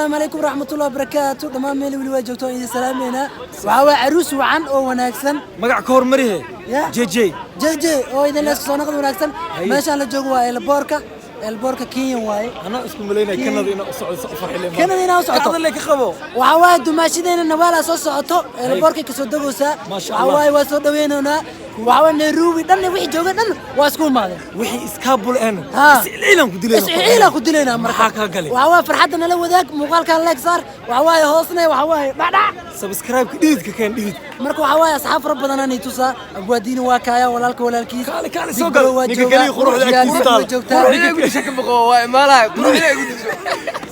Asalaamu calaykum waraxmatullahi wabarakaatu. Dhammaan meel weli waa joogto, waan idin salaameynaa. Waxaa waye caruus wacan oo wanaagsan. Magac ka hormarihe. Ya. JJ. JJ oo idin leesku soo noqod wanaagsan. Meeshaan la joogo waa airportka, airportka Kenya waaye. Anaa isku malaynaya Canada inaa u socdo, farxile. Canada inaa u socoto. Kacdale ka qabo. Waxaa waaye dumaashadeena Nawaalaa soo socoto, airportkay kasoo degaysaa. Maasha Waxaa Allah. waaye waa soo dhaweynaynaa. Waxaa waaye Nairobi dhan wixii jooga dhan waa isku imaadeen. Wixii iskaabul een Ha. isciilan ku dilayna. Isciilaan ku dilaynaa marka. Maxaa kaa galay? Waxaa waaye farxadda nala wadaag, muuqaalkan like saar. Waxaa waaye hoosna waxaa waaye dhacdhac. Subscribe ka, dhididka keen, dhidid. Marka waxaa waaye asxaab fara badan anay tusaa. Abwaadiini waa kaaya, walaalka walaalkiis. Kaale, kaale, Big soo gal. Bro waa Ninka joogaa, kaliya quruxda Yaal agtiisa taal. waa joogtaa. Quruxda igu disha ka boqo waa imaalahay, quruxda igu disho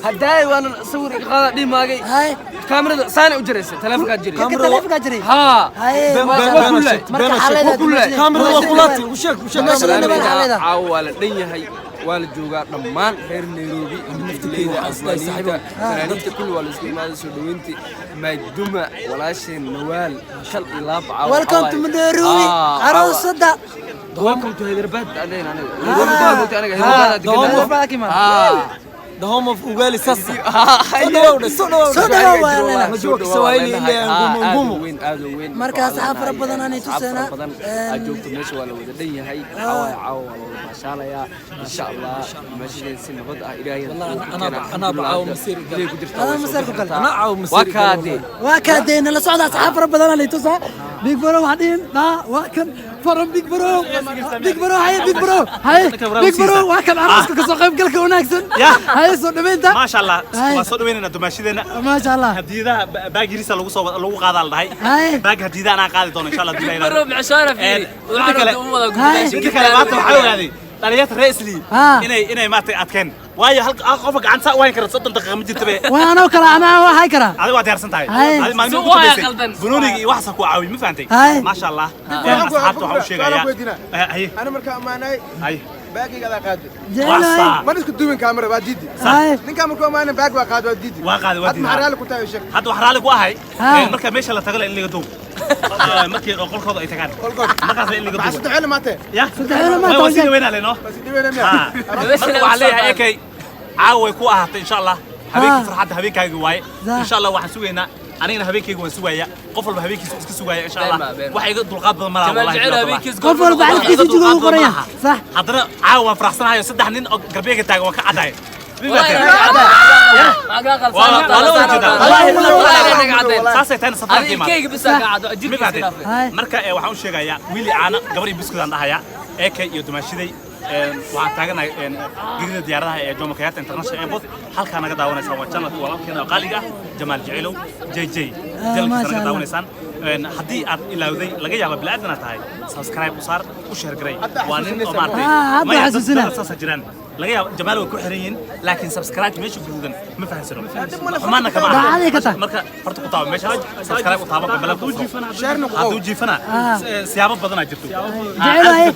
haddaay waana sawir iga qaada dhihi maagay. Hay. Kaamirada saana u jiraysa, taleefonkaa jiray. Ka taleefonkaa jiray. Haa. Haye. Been- Maasha been- Allah. been sheeg, Marka been xaaladda sheeg. dumaashada- Kaamirada waa kulaati, u sheeg, u sheeg. Dumaashada Nawaal xaaladda. Caawa waa la dhan yahay, waa la joogaa dhammaan reer Nairobi, leyda, aswaaniinta, fanaaniinta, kulli waa la isku imaaday soo dhaweyntii mayduma walaasheen Nawaal shal iyo laab caawa. Welcome to Nairobi, aroosada. Welcome to Hyderabad adeen aniga Hyderabad, aniga Hyderabad. Hyderabad ka imaada. Ah. The home of ugali. Sasa soo dhawow dhe, soo dhawow. Soo dhawow waa leena. Najua Kiswahili ile ya ngumu ngumu. Weyn, aad u weyn. Marka asxaab fara badan aanay tuseynaa. Asxaab fara badan aad joogto meesha, waa la wada dhan yahay. Caawa, caawa waa la wada baashaalayaa, insha Allah. Meesha si nabad ah Ilaahay Anaa caawa masiir gal. Ilaahay ku jirta. Adaa masiir ku gal. Anaa caawa masiir waa gal. kaade. Waa kaadeyna la socda, asxaab fara badan aanay tusaa. Big Bro waxaa dhihin daa waa kan faran. Big Bro, Big Bro, haye Big Bro, haye Big Bro, waa kan arooska kasoo qayb galka wanaagsan. Haye, soo dhaweynta. Maasha Allah. Haye. Waa soo dhaweynaynaa dumaashadeena. Maasha Allah. Hadiyadaha baag yariisa lagu soo lagu qaadaa la dhahay. Haye. Baag hadiyadaha anaa qaadi doono, insha Allah, hadii la Bro, micshara fiiri. Midda kale- Haye. Midda kale, maanta waxaa ogaaday dhalinyarta reer Islii inay maaragtay adkeen, waayo hal hal qofka gacanta saa u hayn kara 30 daqiiqa ma jirta be. Waa anoo kale, anaa waa hay karaa. Adiga waa diyaarsan tahay. Haye. Adi maalmihi Soo ugu waa dambeysay qaldan. banooniga iyo waxaasa ku caawiy, ma fahantay? Haye. Maasha Allah. Asxaabta waxaan u sheegayaa Su'aal ku weydiinaa. Haye. Ana markaa amaanay Haye. baagayga adaa qaaday. Jecelahay. Man isku duwin kaamira, waa diidi. Haye. Ninkaa markuu amaanay baag waa qaaday, waa diidi. Waa qaaday, waa Hadda diidi. maxaa raalli ku tahay, sheeg? Hadda waxaan raalli ku ahay marka meesha la tago in laga duubo, markii oo qolkooda ay tagaan. Qolkood. Markaas in laga Maxaa duubo. saddex xilli maate? Ya. Saddex xilli maanta. Waa sii weynaa leno. Waa sii dhibayna miya? Ha. Marka waxaan leeyahay ekay caawa way ku ahaatay, insha Allah, habeenkii farxadda habeenkaagii waaye. Insha Allah waxaan sugaynaa, anigana habeenkayga waan sugaaya, qof walba habeenkiisa iska sugaaya, insha Allah. Been ma, been. Wax iga dulqaad badan malaha, Jamaal wallahi. Jecel Bilaa. habeenkiis. Qof walba calafkiisa juga ugu qoraya, sax. Haddana caawa waan faraxsanahay, saddex nin oo garbeega taagan waan ka caddahay. Waa la wada jeedaa. Saasay tahayna safarkii imaad. Haye. Marka waxaan u sheegayaa wiili caana gabar iyo buskudaan dhahayaa AK iyo dumaashiday. Waxaan taaganahay gegida diyaaradaha ee Jomo Kenyatta International Airport. Halkaa naga daawanaysaan waa channelka walaalkeena oo qaaliga ah, Jamaal Jecelow JJ. Channelkiisa Maasha naga Allah. daawanaysaan. Haddii aad ilaawday, laga yaaba bilaadan aad tahay, subscribe u saar, u share garay. Waa nin oo maaragtay Hadda maya, dad xasuusinaa. dad saasa jiraan, laga yaabo Jamaal way ku xiran yihiin, laakiin subscribe meesha guduudan ma fahansano, xumaanna kama aha. Daacadii ka tahay. Marka horta ku taabo meesha subscribe, u taabo gambalka, u furo. Share-na ku Hadduu jiifana siyaabo badanaa jirto. Jecelahay.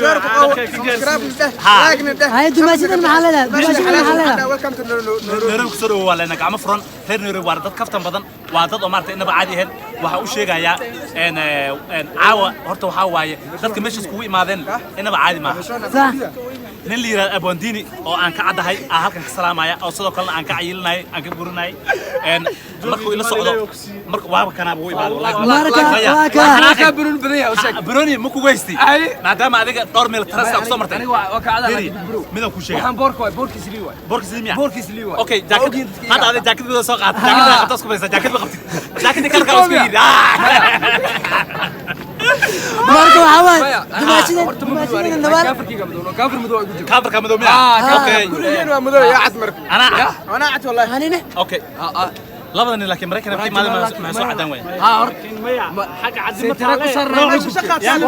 Share ku qow, subscribe dheh, like dheh. Haye, dumaashadan maxaa leedahay? Dumaashadan maxaa leedahay? Welcome to Nairobi. Nairobi kusoo dhawo waa leena gacmo furan. Reer Nairobi waa dad kaftan badan, waa dad oo maaragtay inaba caadi ahayn. Waxaa u sheegayaa een caawa horta waxaa waaye dadka meesha iskugu imaadeen inaba caadi maaha. Sax. Nin la yidhahdo Abwandini oo aan ka caddahay aa halkan ka salaamaya, oo sidoo kalena aan ka cayilinayay, aan ka burinayay markuu ila socdo marka waaba kanaaba u imaado wallahi. Marka Maya, waa kaa. Kaa baroon badan yahay, u sheeg. Baroni ma kugu haystay maadaama adiga dhowr meel tarasa ku soo martay. Aniga waa ka cadaa. Firi, bro. Midaan kuu sheega. Waxaan boorka waay, boorkiis lii waay. Boorkiis miya? Boorkiis lii waay. Okay. Waa Jaakad ogyihiin dadka. Hadda adiga jaakad bada soo qaatay, jaakad qabta isku baysa, jaakad ma qabtid, jaakadii kalka isku yidhi. Marka waxaa waaye Maya, dumaashadan horta ma madow dumaashadeena aniga. Nawaal. Kaafarkayga madow, kaafar madow igu jiro. Kaafarka madow miya? Okay. Kulligeen waa madow, yaa cad marka. Anaa cad. Anaa cad wallahi. Anine. Okay. Ah, ah. Labada nin laakiin Maraykan markii maalin ma soo cadaan waay. Ha, horta xagga caddi ma taale.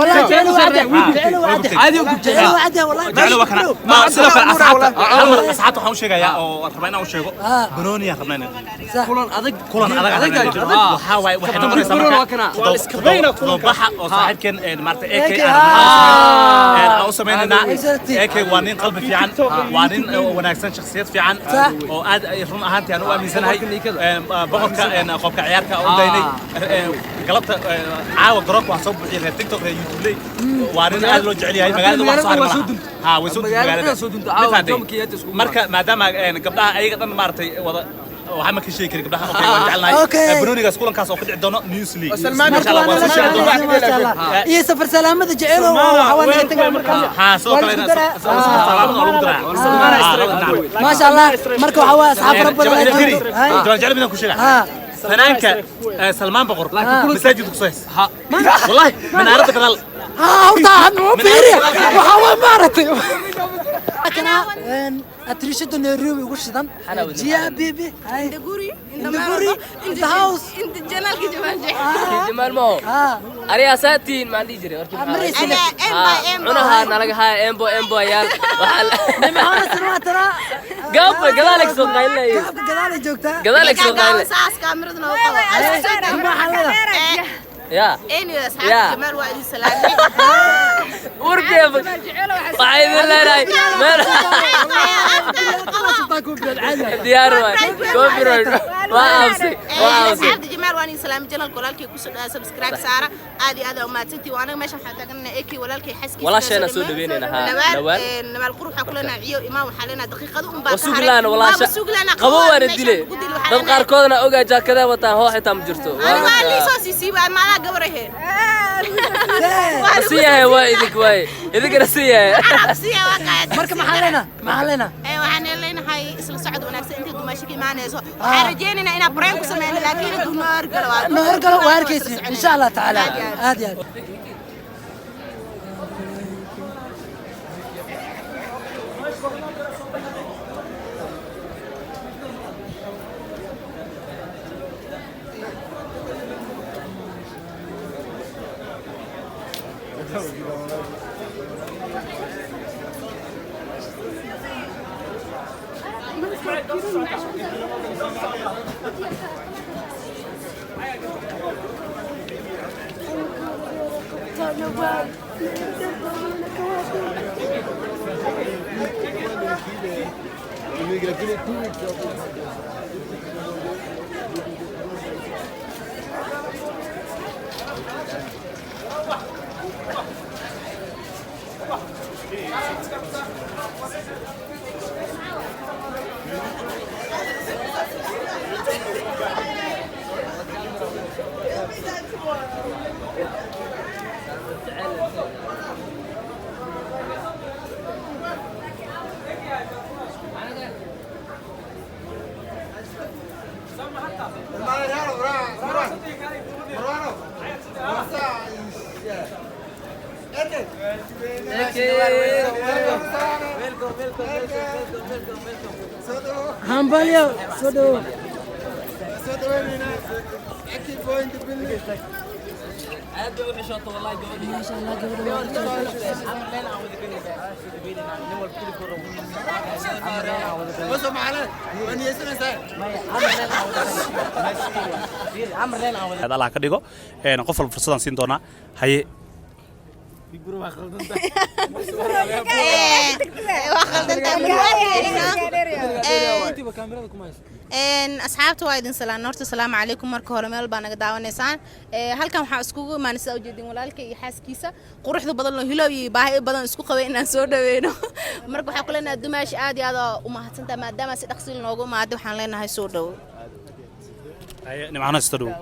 والله جعله وعده، جعله وعده. Caadi u gubtay. جعله وعده والله. Jeclo waa kana ma sidoo kale asxaabta hal mar, asxaabta waxaan u sheegayaa oo aan rabaa inaan u sheego banooni aan rabnaa inaan صح. Kulan adag. Kulan adag adag. adag waxaa waaye, waxay noqonaysaa Banooni marka waa kana. todobaxa oo saaxiibkeen maaragtay AK aan u sameynaynaa. AK waa nin qalbi fiican, waa nin wanaagsan, shakhsiyad fiican oo aad ay run ahaantii aan u aaminsanahay. Boqorka qobka ciyaarka u daynay galabta caawa garoonka waxaa soo buuxiyay reer TikTok, reer YouTube ley. Waa nin aad loo jecel yahay magaalada. Wax soo Magaalada haray soo malaha. duntay. Ha, way soo duntay. Magaalada Magaalada soo duntay. Ma Caawa fahanteen? Jomo Kenyatta iskugu Marka maadaama gabdhaha ayaga dhan maaragtay wada waxaa ma ka sheegi karin gabdhaha. Okay, waan jecelnahay. Okay. Banoonigaas kulankaas oo ka dhici doono News League. Salmaan. Masha Allah, Marka waan waa soo sheegi nala doonaa. maasha Allah. Iyo safar salaamada jecelo oo waxaa waa naga tagaa markaas. Ha, sidoo Waa kale la isku daraa. salaamada waa lagu daraa. Salmaan Ah, strike. nacam. Maasha Allah, marka waxaa waa asxaab fara badan ay joogto. Hay. Jawaan jecel midaan ku sheega. Fanaanka Salmaan Boqor masaajidka kusoo hees wallahi minaaradda gadaal. Ha, horta aan u fiiriya. Waxaa waa maaragtay. Kana atriishada Nairobi ugu shidan. Jia baby. Hay. In the guri, in In the the guri, in the house. in the janalka Jamal Jecel. Jamaal maho. Ariyaa saatiin maan dhihi jiray warkii maxaa Maraysa. Ana emba emba. Cunaha nalaga haya embo embo ayaal waxaa Nimcaana sinwaa tara. Gaabka gadaal ag soo qaylinaya. Gaabka gadaal ay joogtaa. Gadaal ag soo qaylinaya. Saas kaamirada noo qabo. Maxaa leedahay? Ya. Anyway, asxaabta Yeah. Jamaal waa idin salaamay. Warkeeba waxay idin leenahay meel diyaar waay, copyright waa aabsay, waa aabsay. Asxaabta Jamaal waan idin salaamay. Janalka walaalkay ku soo dhawaada, subscribe saara. Aad iyo aad aa umahadsantihiin. Waa anaga meeshan waxaan taagannahay AK walaalkay xaaskiisa. Walaasheena soo dhaweynayna, haa, Nawaal. Nawaal. Nawaal qurux waxaa ku leenahay ciyo imaan, waxaa leenahay daqiiqado un baa ka haray. Wasugilaana walaasha Waaba sugilaana. Qabo waana dile. Meeshaan ku dili waxaa Dad leenahay. qaarkoodna ogaa jaakada wataan, hoo xitaa ma jirto. Ani waa liisoo siisiiba maadaa gabar ahe. Si yahay waa idink waaye, idinkana si yahay. Marka maxaa leenahay? Maxaa leenahay? Waxaan leenahay isla socod wanaagsan inta dumaasho ka imaanayso. Waxaan rajaynaynaa inaan brand ku sameyno, laakiin hadduu noo horgalo waa Noo horgalo waa arkaysin insha Allah tacaala. Aad iyo aad. Hambalyo, soo dhawow. Aad bay u xishoota wallahi gabadhi. Maasha Allah, gabadha waa Allah ka dhigo qof walba fursadaan siin doonaa. Haye. Waa khaldantaa. Asxaabta waa idin salaan horta. Asalaamu calaykum. Marka hore meel baa naga daawanaysaan. Halkan waxaa iskugu imaanay, sidaa ujeedin, walaalka iyo xaaskiisa quruxda badan oo hilow iyo baahi badan isku qabay inaan soo dhaweyno. Marka waxaan ku leenahay dumaash, aad iyo aad oo u mahadsantahay maadaama si dhaqsi noogu imaaday. Waxaan leenahay soo dhowo. Haye, Nimcaano, soo dhawow.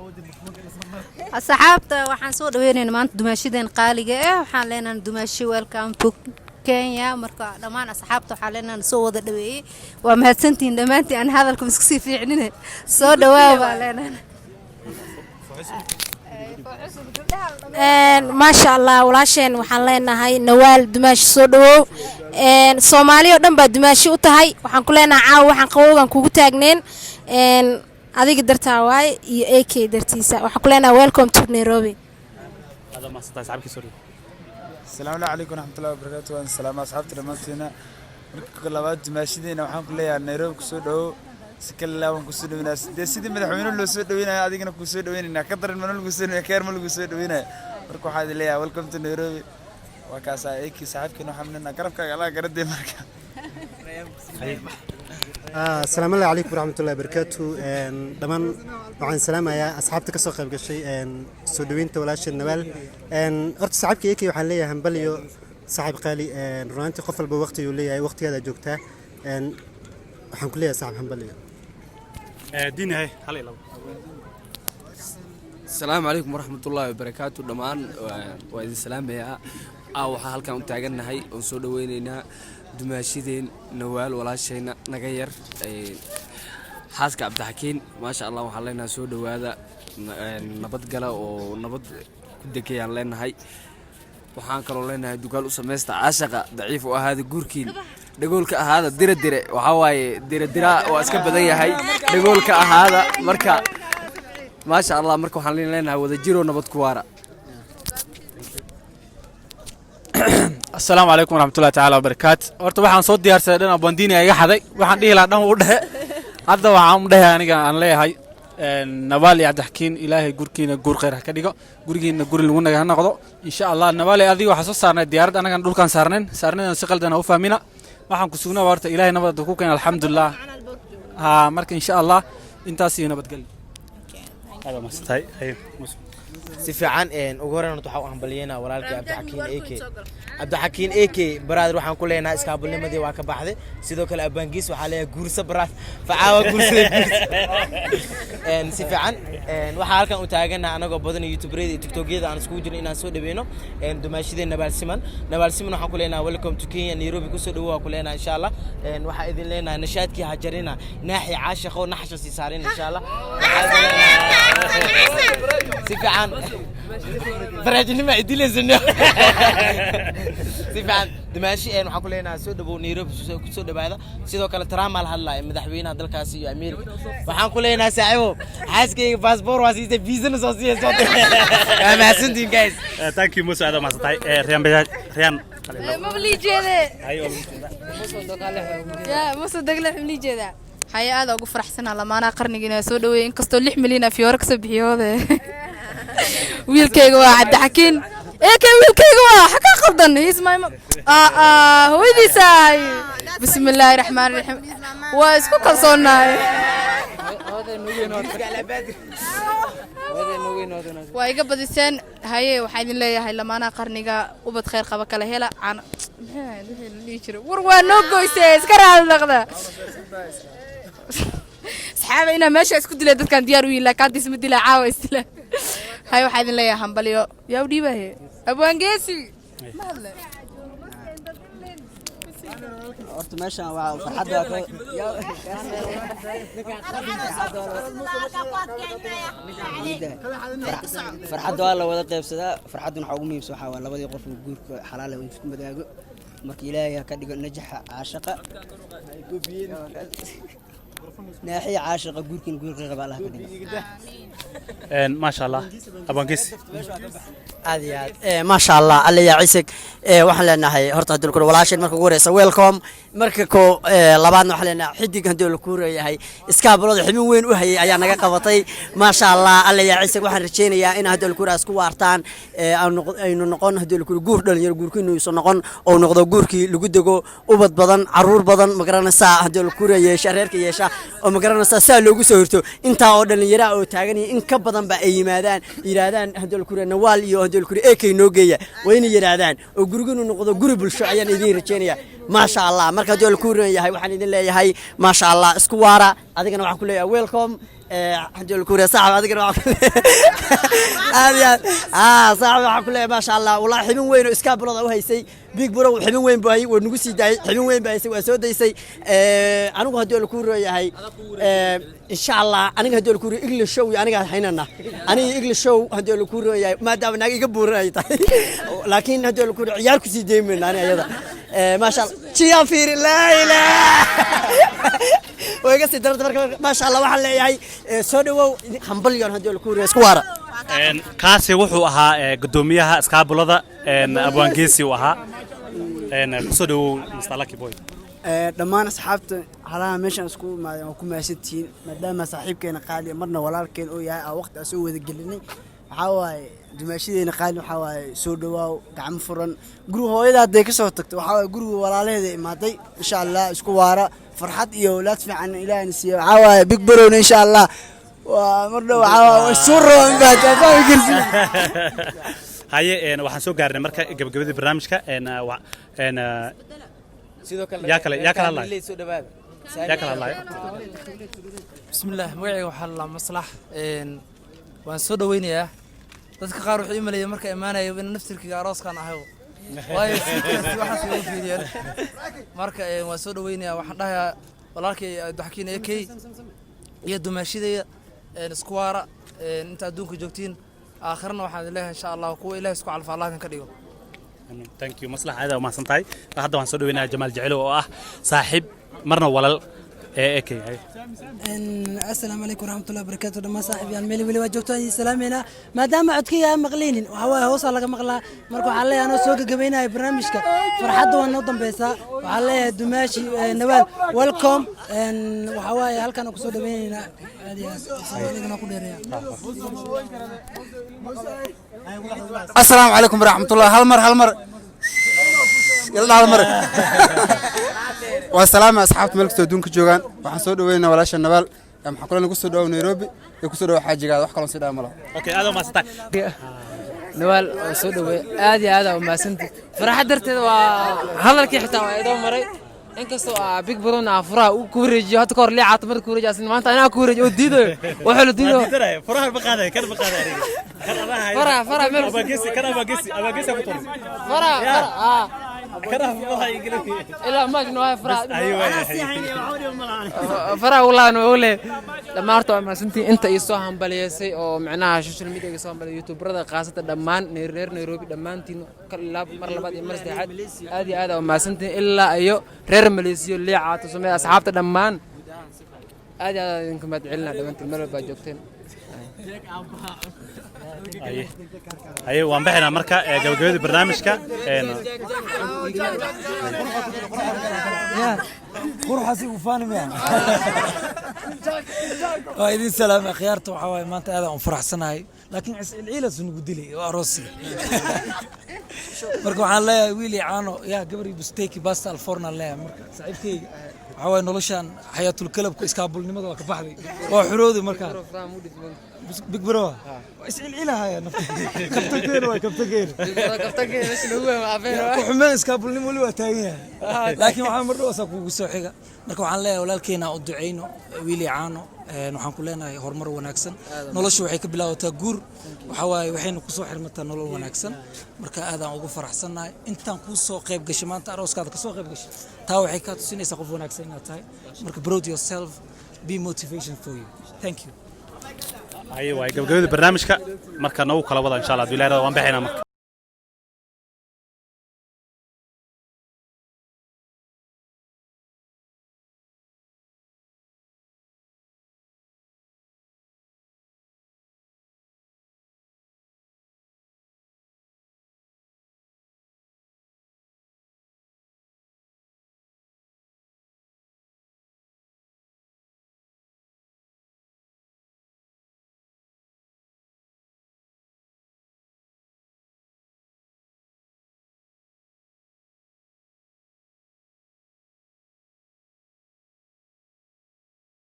Asxaabta waxaan soo dhaweynaynaa maanta dumaashadeen qaaliga ah. Waxaan leenahay dumaashi, welcome to Kenya. Marka dhammaan asxaabta waxaan leenahay soo wada dhaweeyey, waa mahadsantihiin dhammaantiin. Aan hadalka isku sii fiicnine, soo dhawaa baa leenahay. Maasha Allah, walaasheen waxaan leenahay Nawaal dumaashi, soo dhawow. Soomaali oo dhan baa dumaashi u tahay. Waxaan ku leenahay caawa waxaan qabowgan kugu taagneen adiga dartaa waaye iyo AK dartiisa. Waxaan ku leenahay welcome to Nairobi. Aad mahadsantahay saaxiibkii, soo dhawow. Asalaamu calaykum waraxmatullahi wabarakaatu. Waan salaama asxaabta dhammaantiina. Marka labaad dumaashadeena waxaan ku leeyahay Nairobi kusoo dhawow. Si kale laaban kusoo dhaweynaa dee, sidii madaxweyne loo soo dhaweynayo adigana kusoo dhaweynayna, ka daran mana lagu soo dhaweynaya, keer ma lagu soo dhaweynayo. Marka waxaa idin leeyahay welcome to Nairobi. Waa kaasaa eekii saaxiibkeena, waxaan leenahay garabkaaga Allah garadee. Marka Asalaamu calaykum waraxmatullahi wabarakaatu. Dhammaan waxaan salaamayaa asxaabta kasoo qayb gashay soo dhaweynta walaasheed Nawaal. Horta saaxiibka AK waxaan leeyahay hambaliyo, saaxiib qaali. Runaantii qof walba waqti uu leeyahay, waqtigeeda joogtaa. Waxaan ku leeyahay, saaxiib, hambaliyo. Diini, hay, hal iyo labo. Asalaamu calaykum waraxmatullaahi wabarakaatu. Dhammaan waa idin salaamayaa. Waxaa halkan u taagannahay oon soo dhaweyneynaa dumaashideen Nawaal, walaashayna naga yar, xaaska Cabdixakiin. Maasha Allah, waxaan leenahay soo dhowaada, nabadgala oo nabad ku degayaan leenahay. Waxaan kaloo leenahay dugaal u samaysta caashaqa, daciif u ahaada guurkiin, dhagoolka ahaada, dira dire waxaa waaye, dira dira waa iska badan yahay, dhagoolka ahaada. Marka maasha Allah, marka waxaan leenahay wada jiroo nabad ku waara. Asalaamu calaykum waraxmatullahi tacaala wabarakaatu. Horta waxaan soo diyaarsaday dhan abondini iga xaday. Waxaan dhihi lahaa dhan u dhexe. Hadda waxaan u dhehe aniga aan leeyahay Nawaal iyo Cabdixakiin, Ilaahay gurkiina guur khayr ha ka dhigo, gurigiina guri lagu naga ha noqdo, insha Allah. Nawaale, adiga waxaa soo saarnay diyaarad, annagan dhulkaan saarnayn, saarnadan si qaldan ha u fahmina. Waxaan ku sugnaa horta Ilaahay nabad ku keena, alxamdulilah. Ha, marka insha Allah intaas iyo nabadgelyo. Aad waa mahadsantahay. Haye, Muuse. Si fiican. Ugu horreyn horta waxaan u hambalyeynaa walaalkii Cabdixakiin AK. Cabdixakiin AK, brother, waxaan ku leenahay iskaabulnimadii waa ka baxday. Sidoo kale abaangiis waxaa leeyahay guursa, brother, facaawa guursaday, guursa. Si fiican. Waxaa halkan u taaganahay anagoo badan youtuberada iyo TikTokyada aan iskugu jirno inaan soo dhaweyno dumaashideen Nawaal Siman. Nawaal Siman waxaan ku leenahay welcome to Kenya, Nairobi kusoo dhawow waan ku leenahay, insha Allah. Waxaa idin leenahay nashaadkii hajarina, naaxi caashaqo naxasha sii saarin, insha Allah. Si fiican, faraajinima idilaysan. Si fiican, dumaashi, waxaan ku leenahay soo dhawow, Nairobi kusoo dhawaada. Sidoo kale Trump la hadlaya, madaxweynaha dalkaasi iyo America, waxaan ku leenahay saaxiibo, xaaskayga passport waa siistay, viisana soo siiyay, soo waa mahadsantihiin, guys. Thank you, Muuse, aad waa mahadsantahay. Riyaan Bajaaj, Riyaan. Ma lii jeede ya Muuse Dagle ma lii jeedaa? Haye, aad ugu faraxsanaa lamaanaha qarniga inaa soo dhaweeyay, inkastoo 6 milyan a fiyoore kasoo bixiyoode. Wiilkayga waa Cabdixakiin eke, wiilkayga waa xakaa qaldan. He's my hooyadiisa. Bismi illaahi raxmaani raxiim, waa isku kalsoonahay. Waa iga badiseen. Haye, waxaa idin leeyahay lamaanaha qarniga ubad khayr qaba kala hela. Caano maxay ahayd wixii la dhihi jiray? War waa noo goysee, iska raali noqda asxaaba. Inaa meesha isku dilay dadkan diyaar u yihin, laakiin hadda isma dilaa, caawa isdila. Haye, waxaa idin leeyahay hambalyo. Yaa u dhiibahe? Abwaangeesi ma hadle. Horta meeshan waa farxad, waa ka farxadda waa la wada qaybsadaa. Farxadduna waxaa ugu muhiimsan waxaa waa labadii qof oo guurka xalaal ah isku madaago. Marka Ilaahay ha ka dhigo najaxa caashaqa, naaxiya caashaqa, guurkiina guur qaba Allah ka dhigo. Maasha Allah, abwaangeesi. Aad iyo aad. Maasha Allah, alle yaa ciiseg. Waxaan leenahay horta haddii lakuro walaasheen, marka ugu horeysa welcome. Marka ko labaadna waxaan leenahay xidig haddii la kuureeyahay iskaabulada xubin weyn u hayay ayaa naga qabatay. Maasha Allah, alle yaa ciiseg. Waxaan rajeynayaa in haddii lakuura isku waartaan, aynu noqon haddii lakuura guur dhalinyaro, guurkiinu isu noqon oo noqdo guurkii lagu dego, ubad badan, caruur badan, magaranaysaa, haddii lakuura yeesha, reerka yeesha oo magaranaysaa, saa loogu soo hirto intaa oo dhalinyara oo taagan iyo in ka badan ba ay yimaadaan, yidhaahdaan haddii lakuura Nawaal iyo haddii lakuura eekay noo geeya, waa inay yidhaahdaan oo guriginu noqdo guri bulsho ayaan idiin rajeynaya, maasha Allah. Marka haddii lakuuran yahay waxaan idin leeyahay maasha Allah, isku waara. Adigana waxaan ku leeyahay welcome. Haddii lakuura saaxib, adigana waxaan ku leeyahay aad iyo aad saaxib, waxaan ku leeyahay maasha Allah. Wallahi xibin weyn oo iskaabulada u haysay, big bro, xibin weyn buu hayay, waa nagu sii daayay, xibin weyn baa haysay, waa soo daysay. Anigu haddii lakuuran yahay insha Allah, aniga haddii lakuuran English show iyo aniga haynana, aniga English show haddii lakuuran yahay, maadaama naag iga buuran ay tahay, laakiin haddii lakuuran ciyaar kusii deymayna ani ayada. Maasha Allah, jiyaa fiiri, laa ilaaha, way iga sii daranta. Marka maasha Allah, waxaan leeyahay soo dhawow, hambalyon, haddii lakuuran isku waara. Kaasi wuxuu ahaa guddoomiyaha iskaabulada, abwaangeesi uu ahaa. Kusoo dhawow, Mr Lucky Boy. Dhammaan asxaabta halaha meeshaan isku imaadeen waa ku mahadsantihiin, maadaama saaxiibkeena qaali, marna walaalkeen oo yahay, aan waqti aan soo wada gelinay. Waxaa waaye dumaashadeena qaali, waxaa waaye soo dhawaaw, gacmo furan. Guriga hooyada hadday ka soo tagto, waxaa waaye guriga walaalaheeda imaaday. Insha Allah isku waara, farxad iyo awlaad fiican Ilaahina siiya. Waxaa waaye big browna insha Allah waa mar dhow, waxaa waaye suu rabaa inbaad fahmi karsid. Haye, waxaan soo gaarnay marka gabagabadii barnaamijka. Sidoo kale Yaa kale hadlaya? Soo dhawaada. Yaa kale hadlaya? Bismillaah, magacayga waxaa la Maslax. Waan soo dhaweynayaa. Dadka qaar waxay u maleeyeen marka imaanayo in naftirkiga arooskan ahay, waayo siidkaasi waxaas igu fiiriyeen. Marka waan soo dhaweynayaa. Waxaan dhahayaa walaalkay Abdixakiin AK iyo dumaashidaya, isku waara inta adduunka joogtiin. Aakhirana waxaan idin leeyahay, insha Allah, kuwa Ilaah isku calfa Allah idin ka dhigo. Thank you, Maslax, aad u mahadsan tahay. Hadda waxaan soo dhaweynayaa Jamaal Jecelo oo ah saaxiib marna walal ee AK. Haye. Asalaamu calaykum waraxmatullahi wabarakaatu. Dhammaan saaxiib yaal meel weli waa joogto ayaan salaameynaa. Maadaama codkayga aan maqlaynin, waxaa waaye hoosaa laga maqlaa. Marka waxaan leeyahay, anoo soo gagabaynaya barnaamijka, farxadda waa noo dambeysaa. Waxaan leeyahay dumaashi Nawaal, welcome. Waxaa waaye halkaan kusoo dhaweyneynaa aad iyo aad. Soomaaligana ku dheereeya. Asalaamu calaykum waraxmatullah. Hal mar, hal mar ila, hal mar. Waa salaama asxaabta meel kastoo adduunka joogaan. Waxaan soo dhaweynaa walaasha Nawaal. Maxaan kula nagu soo dhawow Nairobi iyo kusoo dhawow xaajigaada. Wax kaloon sii dhawa malaha. Okay, aad u mahadsan tahay. Nawaal oo soo dhaweey, aad iyo aad aa u mahadsantahay. Farxad darteed waa hadalkii xitaa waa idoo maray, inkastoo aa big brona aa furaha uu ku wareejiyo. Hadda ka hor liicaata marka ku wareejiyo, asna maanta anaa ku wareejiyo oo diidayo, wuxuu la diidayo. Furaha ma qaaday kan, ma qaaday aniga kan adaa hayo. Faraha meel- Abagesi kan, abagesi, abagesi ku tuur. Faraha, faraha aa. Kan furaha igili. Ilaa maajno waa faraha. Ayo, Faraha wallahi waa ole. Dhammaan horta waa mahadsantihiin inta ii soo hambaliyeysay oo micnaha social media iga soo hambaliyay, youtuberada khaasatan, dhammaan reer Nairobi dhammaantiin, kal ilaa mar labaad iyo mar saddexaad, aad iyo aad aa mahadsantihiin. Ilaa iyo reer Maleesiyo, liicaato sameeya, asxaabta dhammaan, aad iyo aad aan idinka mahad celinaa dhammaantiin meel walbaa joogteen. Haye, haye, waan bixinaa marka gabagabadii barnaamijka. Quruxaasi ugu faani miya? Waa idin salaamay akhyaarta. Waxaa waaye maanta aad aan u faraxsanahay, laakiin ciscilciilas nagu dilay oo aroosiga. Marka waxaan leeyahay wiil iyo caano yaa gabar iyo busteki basta alforna leeyahay. Marka saaxiibkeyga, waxaa waaye noloshan xayaatul kalabka iskaabulnimada waa ka baxday, waa xurooday. Markaa big bro waa iscilcilahaya nafta. Kabtageena waay, kabtageena ku xumeen, iskaabulnimo weli waa taagan yahay, laakiin waxaa mar dhow asaa kugu soo xiga. Marka waxaan leeyahay walaalkeena u duceyno, wiil iyo caano. Waxaan ku leenahay horumar wanaagsan. Noloshu waxay ka bilaabataa guur, waxaa waaye waxayna kusoo xirmataa nolol wanaagsan. Marka aadaan ugu faraxsannahay intaan kuu soo qayb gashay maanta arooskaada kasoo qayb gashay. Taa waxay kaa tusinaysaa qof wanaagsan inaad tahay. Marka proud yourself, be motivation for you. Thank you. Haye, waay gabagabadii barnaamijka. Marka noogu kala wada insha Allah. Hadduu Ilaahay rado, waan bixinaa marka.